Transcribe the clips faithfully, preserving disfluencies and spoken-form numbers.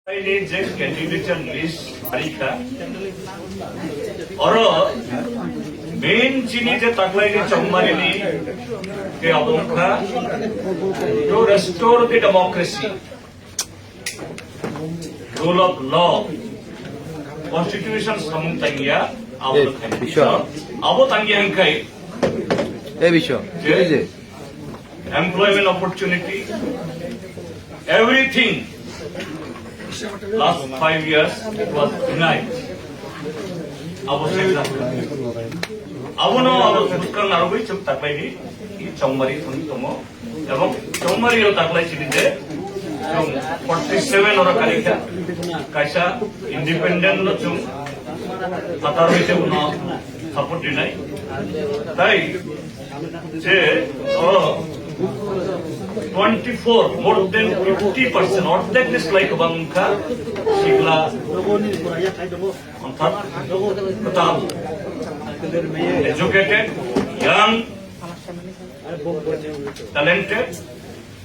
Taini je candidature list arikha, oro main chini je taklaini chongmarini ke abongkha to restore the democracy, rule of law, constitution samung tangya, abo Eh, tangya Biswa. Abo tangya hingkai. Eh, Biswa, je, employment opportunity, everything. Last five years it was denied. Abo sekda. Abono abo buskang narogwi chwng taklaini chongmari thung tongo. Ebong chongmari o taklai sini je chwng forty seven oro karikha. Kaisa independent no chwng hatar hoite uno support dinai. Tai je, oh, twenty four, more than fifty percent, ordek ni slai kwbang wngkha sikla, orthat kwtal, educated, young, talented,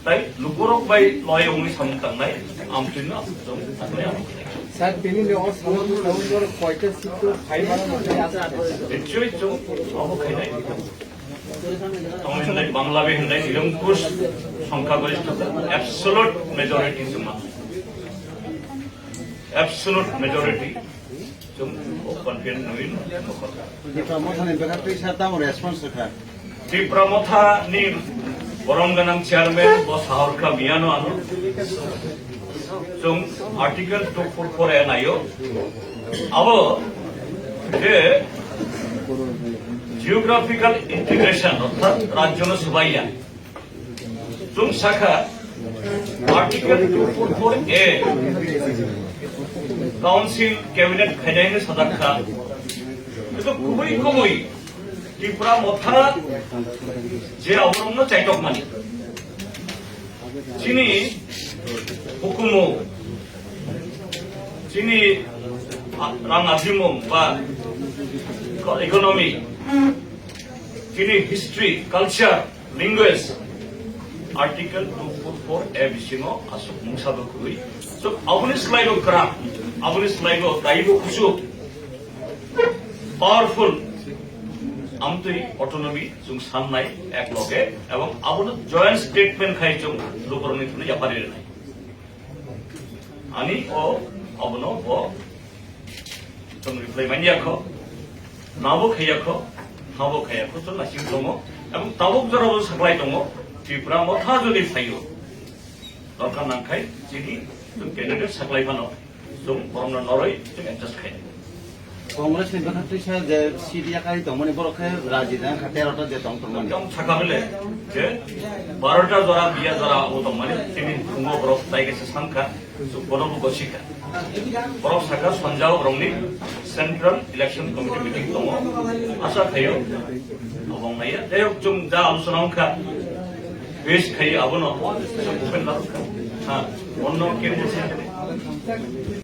tai lukurok bai loi wngwi samung tangnai, amtwino chwng tangnai. Sir, tini ni o samung, samung koita seat to five asa. Nichoi chwng obo khainai. Tamo hinlai Bangla bai hinlai nirangkush songkha gorishthota, absolute majority chwng ma. Absolute majority chwng o confident nwi nokha. Tipra Mothani bwkha twi sir tamo response rwkha? Tipra Mothani borom ganang chairman bo sahorkha miyano ano. Chwng Article two four four A naio. Abo je geographical integration, orthat rajyo no swbaiya. Chwng sakha Article two four four A Council Cabinet khainai hinwi sajak kha. Kintu kubui kubui Tipra Motha je aborokno chaitokmani. Chini hukumu, chini rang ajimung ba economy, chini history, culture, language, Article two four four A bisingo aswk mungsa bo kwrwi. So, aboni slaibo kwrak, aboni slaibo taibo kuchuk, powerful, amtwi autonomy chwng sannai ek loge, ebong abono joint statement khai chwng lukurokni thani yapari rwnai. Ani o abono bo chwng reply manya kho, nabo khaya kho, habo khaya kho, chwng asing tongo, ebong tabuk jora bo saklai tongo, Tipra Motha jodi phaio, dorkar nangkhai chini chwng candidate saklai phano. Chwng borokno norwi chwng adjust khainai. Congress ni bwkha twisa je seat yakarwi tongmani borok khe raji jang kha tero ta je tong tongmani. Tong sakha bele je baro ta jora biya jora abo tongmani tini thungo borok tai kaisa sankha chwng bono bo gosikha. Borok sakha sonjao borokni Central Election Committee meeting tongo. Asa khaio abo wngnaiya. Jai hok chwng ja alochona wngkha face khaio abono chwng open lakha. Ha, onno candidate